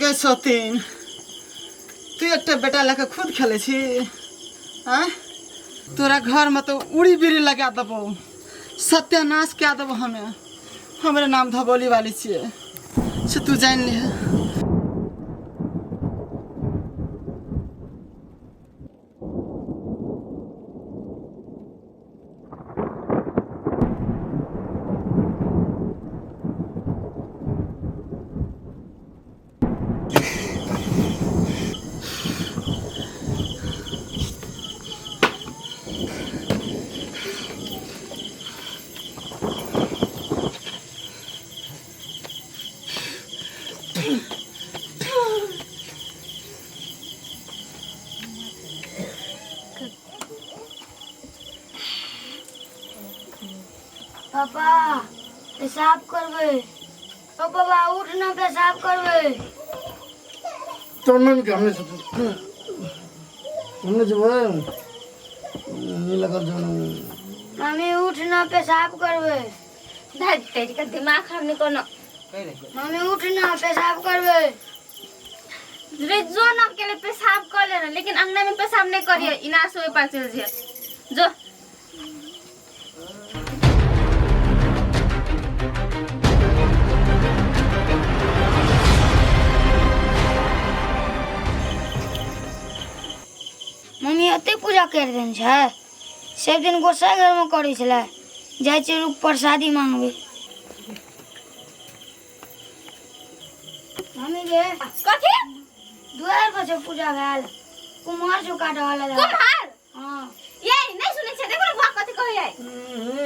गे सौतीन, तू एकटा बेटा लऽ कऽ खुद खेलै छी? आँय, तोरा घरमे तऽ उड़ी बीड़ी लगा देबौ, सत्यानाश कए देबौ। हमे हमरे नाम धबोली वाली छियै से तू जानि लिहे। पापा, पेशाब करबै। ओ बाबा, उठ ना, पेशाब करबै। तोर मम्मी के हमने हमने जेबै नहीं लगल जो। मम्मी, उठ ना, पेशाब करबै। धर तेरी का दिमाग खराब नहीं करना। मम्मी, उठ ना, पेशाब करबै। रे जो ना अकेले पेशाब कर लेना, लेकिन अंगना में पेशाब नहीं करिए, इनार से ओइ पार चल जाइए जो। मम्मी एते पूजा कर देने छै, सब दिन गोसाई घरमे करै छलै। जाइ छै, रुक, प्रसादी मांगबै। मम्मी गे। कथी? दुआर पर छै पूजा भेल, कुम्हर छौ काटऽ वाला। कुम्हार? हाँ। ये नहीं सुनै छै, देखो ना बुआ कथी कहै है।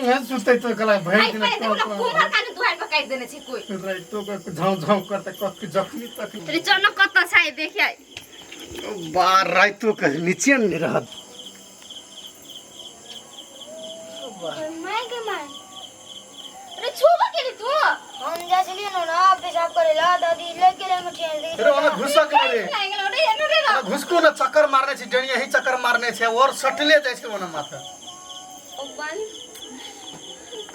हे सुतै तो कला भरि आई दिन पहिले देखो ना, कुम्हार काने दुआर पर काटि देने छै कोई। राइतो के झाँव झाँव करते कख जखनी तखनी। रे चल ना, कतऽ छै देखिए। बार राइतो के नीचे नहीं रहत। माय के माय। अरे छुबो केली तू? हम जाइ छलियै ने ना पेशाब करे ला, दादी ले गेलै मठिया। रे ओना घुसक ने रे। लागि गेलौ रे, एनो रे। ओना घुसको ने, चक्कर मारने छै, डणिया ही चक्कर मारने छै और सटले जाइ छै ओना माथा। ओ बन।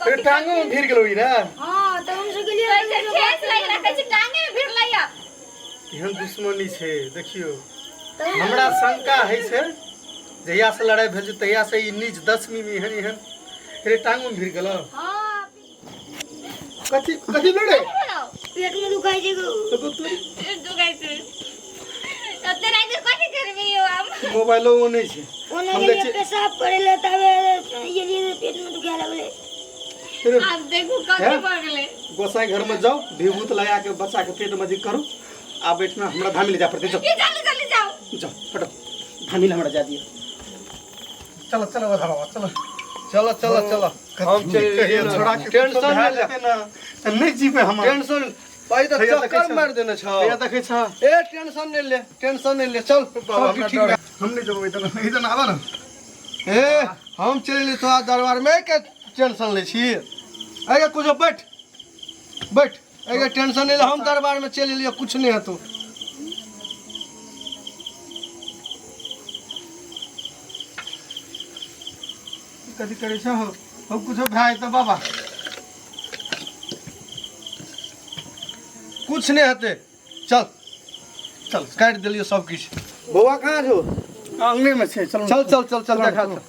रे टांगो में भिर गेलो ई रे। हाँ, तऽ हम सब गेलियै। कहै छै ठेस लागि गेलै, कहै छै टांगे में भिड़ लैया। केहन दुश्मनी छै देखियो। हमरा शंका होइ छै, जहिया से लड़ाई भेल छै तहिया से ई नीच दशमी में एहन एहन। रे टांगो में भिर गेलो? हाँ। कथी कथी लड़े? पेट में दुखाइ छै गो। तो तोरी दुखाइ छै। तते राति कथी करबी यौ आब? मोबाइलो ओ नहि छै। ओने हम गेलियै देखै छियै- पेशाब करे ला, तबे गेलियै तऽ पेट में दुखाए लगलै। रे आब देखू कथी हैं? भऽ गेलै। गोसाई घर में जाओ, विभूत लगा के बच्चा के पेट में जी करू। आब एहिठिना हमरा धामी ले जा पड़तै। जाओ। की जल्दी जल्दी जाओ। जाओ, हटो, धामी ले हमरा जा दिअ। चलो चलो ओझा बाबा, चलो। चलो चलो चलो, हम चलि कहियो छोड़ा के टेंशन भए नहि ले। जेतै ने तऽ नहि जीबै हम। टेंशन भाइ तऽ हैया देखै चक्कर छह। मारि देने छौ। हैया देखै छह। ए, टेंशन नहि ले, टेंशन नहि ले, चल। बाबा, सब हमरा ठीक डर भए। हम नहि जेबै इधर, इधर आबऽ ने। ए, हम चलि एलियै तोरा दरबारमे, के टेंशन लै छी? अरे कुछो, बैठ बैठ। अरे टेंशन नहि ले, हम दरबारमे चलि एलियै, कुछ नहि हेतौ। कथी करै छह हौ? हौ, कुछो भए जेतौ बाबा। कुछ नहि हेतै, चल चल, काटि देलियै सब किछु। बौआ कहाँ छौ? आंगने में छै, चल। चल चल चल चल, देखा चल।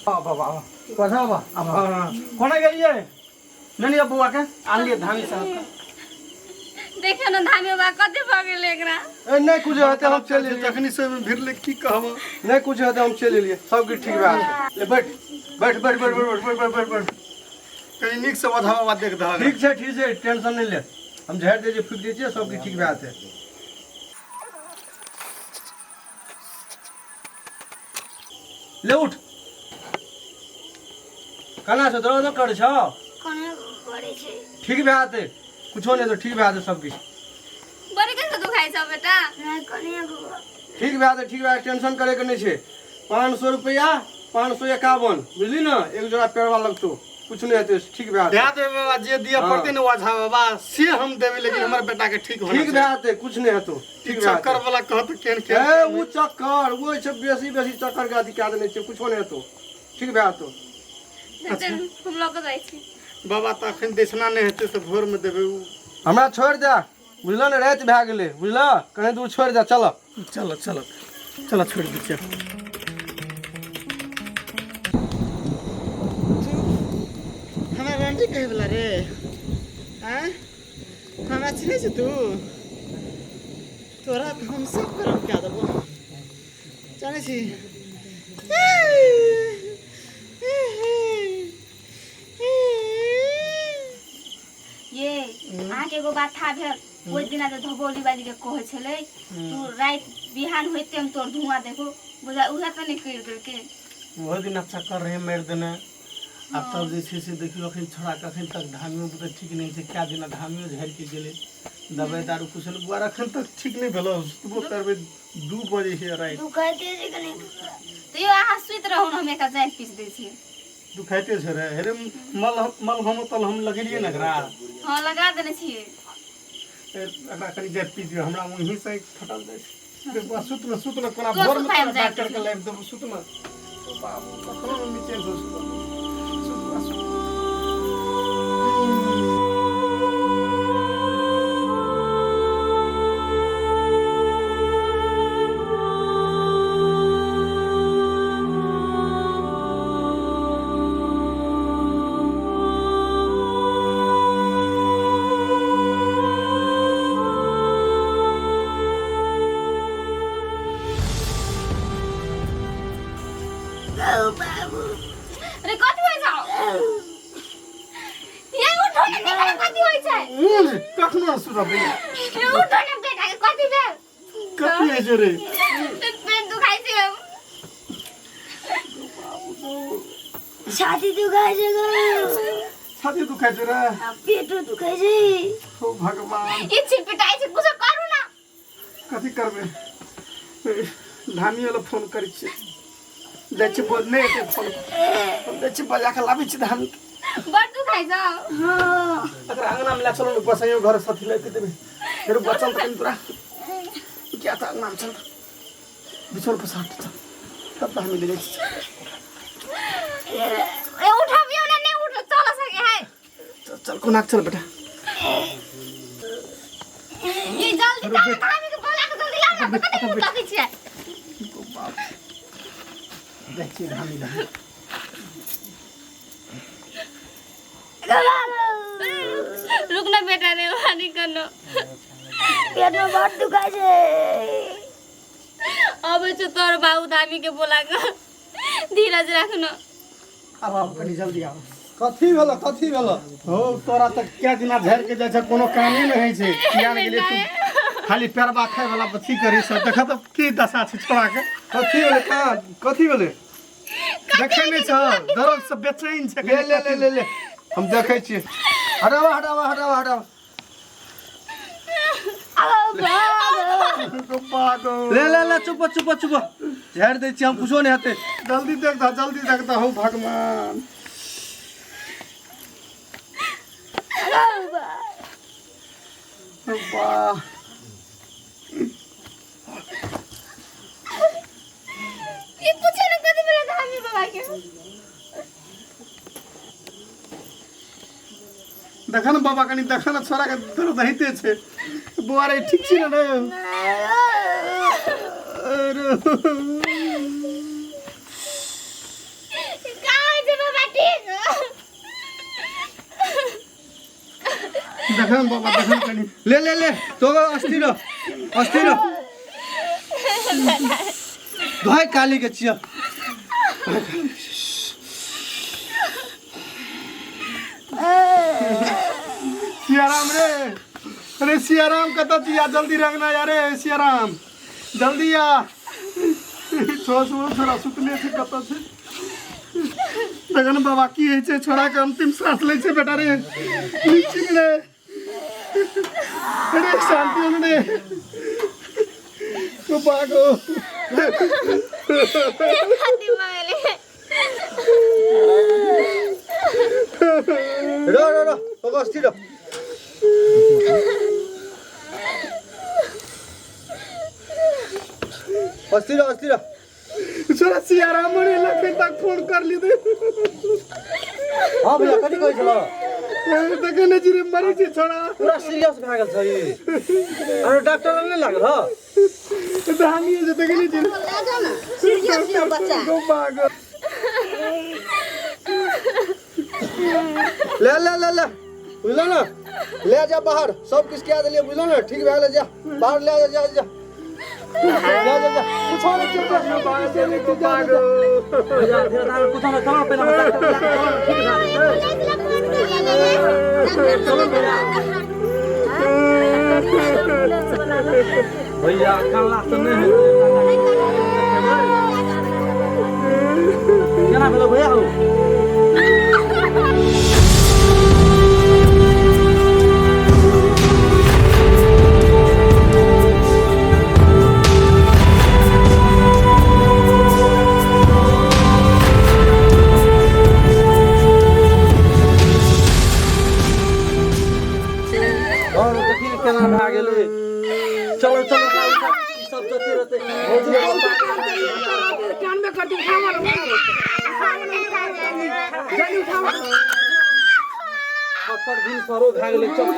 आ बाबा, आ कोना बाबा, आ बाबा कोना गेलियै? नहीं नहीं, बौआ के आनलियै धामी साहब के। देखियौ ने धामी बाबा, कथी भऽ गेलै एकरा? ए, नहि कुछ हेतै, हम चलि एलियै। जखनी से भिड़ले, की कहब। नहि कुछ हेतै, हम चलि एलियै, सब किछु ठीक भए गेल। ले बैठ बैठ बैठ बैठ बैठ बैठ बैठ बैठ बैठ। कहीं नीक से ओझा बाबा देख दहक। ठीक छै, ठीक छै, टेंशन नहि ले, हम झाड़ि दै छियै, फूकि दै छियै, सब किछु ठीक भए जेतै। ले उठ। केना छौ? दर्द करै छौ? कने करै छै। ठीक भए जेतै, कुछो नहि हेतौ, ठीक भए जेतै सब किछु। बड़ी कैसे दुखाइ छौ बेटा? नहि, कने। ठीक भए जेतै, ठीक भए जेतै, टेंशन करैके नहि छै। 500 रुपैआ, 551, बुझली ने? एक जोड़ा पेड़वा लगतौ, कुछ नहि हेतै, ठीक भए दए जेतै। देबै बाबा, जे दिअ पड़तै ने ओझा बाबा से हम देबै, लेकिन हमर बेटा के ठीक होना ठीक भए जेतै, कुछ नहि हेतौ, ठीक भए चक्कर जेतै। वाला कहत केहन ए केहन। ओ चक्कर, ओ छै बेसी बेसी चक्कर के अथी कए देने छै, कुछो नहि हेतौ, ठीक भए जेतौ। हम लऽ कऽ जाइ छी। बाबा, तऽ अखन दक्षिणा नहि हेतै तऽ भोर में देबै उ। हमरा छोड़ि दे। बुझल ने राति भए गेलै बुझल कहीं दूर छोड़ि दे चल चल चल चल छोड़ि दै छियै। हमरा रंडी कहै वला रे आँय हमरा चिन्है छी तू तोरा तऽ हम सब करम कए देबो जानै छी। ये अहाँके एगो बात था भेल ओहि दिना जे धबौली बाली के कहै छलै तू राति बिहान होइते हम तोर धुआं देखो बुझा उहे तऽ नहि करि देलकै। ओहो दिना चक्कर रहै मारि देने आ तब जे छै से देखियौ अखन छोड़ाके अखन तक धामियो बुते ठीक नहि छै। कए दिना धामियो झाड़िके गेलै दबाइ दारू कुछ नहि बुआ अखन तक ठीक नहि भेलो। सुतबो करबै 2 बजे छै राति। दुखाइते छै कनि। तैयो अहाँ सुति रहू ने हम एकरा जाइत पीस दै छी। दुखाइते छै रे हेरे मलहम मलहम तलहम लगेलियै ने एकरा। हँ लगा देने छियै। एकरा कनि जाइत पीस दियौ हमरा वहीं से फटल जाइ छै। बुआ सुतमे सुतमे कोना तोर भोरमे सुताएल तोरा जाइत डॉक्टर के छै। लाबि देबौ सुतमे। बाबू कखनो नहि चैन से सुतल सुत बुआ सुत। अरे कथी होइ छौ ये उठो ने निकल कथी होइ छै। कखनो नहि सुतबै। ये उठो ने बेटा के कथी भेल। कथी होइ छै रे? पेट दुखाइ छै। छाती दुखाइ छै गो। छाती दुखाइ छै रे? आ पेटो दुखाइ छै। हो भगवान ई छिटपिटाइ छै कुछो करू ना। कथी करबै? धामी वाला फोन करै छियै जाइ छियै बोल नहि एतै फोन हम जाइ छियै बजा कऽ लाबै छियै धामी के। बड़ दुखाइ छौ। हँ एकरा अङ्गनामे लए चलू ने गोसाइयो घर साथी लए के देबै फेर बचल तऽ कनि तोरा किया तऽ अङ्गनामे चल बिछौन पर साथ चल तब धामी ले जाइ छी। ए उठबियौ ने नहि उठ चल सके है। चल चल कोना चल बेटा। ये जल्दी चल धामी के बोला के जल्दी लाउ ना कते मुँह तकै छियै। जाइ छियै धामी धामी। रुक ना बेटा रे हानि करनो। पेट में बड़ दुखाइ छै। अबै छौ तोर बाबू धामी के बोला के धीरज राखनो। आब आब कनि जल्दी आब। कथी भेल कथी भेल? हो तोरा तऽ कए दिना झाड़ि के जाइ छै कोनो कामे नहि होइ छै। किया ने गेलियै तू खाली पेरबा खाय वाला अथी करी सब देख तऽ की दशा छै छोड़ा के। कथी भेलै कहाँ कथी भेलै? देखै नहि छौ दर्द से बेचैन छै। ले ले ले ले ले हम देखै छियै। हटावा हटावा हटावा हटावा। ले ले ले चुप चुप चुप झाड़ि दै छियै हम कुछो नहि हेतै। जल्दी देख दह जल्दी देख दह हौ भगवान। वाह ई पूछे ना कथी भेलै धामी बाबा के। देख ने बाबा कनि देख ने छोड़ा के दर्द होइते छै। बौआ रे ठीक छी ने रे? अरे का होइ छै बाबा ठीक? देख ने बाबा देख ने कनि। ले ले ले तो अस्थिर रह अस्थिर रह। धोइ काली के छियै। सियाराम रे अरे सियाराम कतऽ छी आ जल्दी रंगना यारे सियाराम जल्दी आ। छोड़ा छोड़ा सुतले छै कतऽ छै। देख ने बाबा की होइ छै छोड़ा के अंतिम सांस लै छै बेटा रे नीक छी रे। अरे शांति हो रे तो भागो। कथी भऽ गेलै? रह रह रह तो अस्थिर रह। अस्थिर रह अस्थिर रह। छोड़ा सियाराम रे लखन तक फोन कर ली दे। हाँ भैया कथी कहै छलऽ? देखे नहि छी रे मरै छै छोड़ा पूरा सीरियस भए गेल छै ई। अरे डॉक्टर लग नहि लागल ह धानी जे देखे नहि छी सीरियस यऽ बच्चा गो पागल ले ले ले ले बुझलो ने ले जा बाहर सब किछु कए देलियै बुझलो ने ठीक भए गेलै जा बाहर ले जा जा जा जा जा जा कुछो नहि चिन्ता जा जा भैया धीरे धीरे कुछो नहि चलो पहिले हम डॉक्टर लग चलो ठीक भए जेतै भैया कानला से नहि हेतै केना भेलो भैया हौ और देखी ने केना भए गेलै चलो चलो चलो, ई सब जते रहतै भौजी फटफट दिन सरो भए गेलै चलो।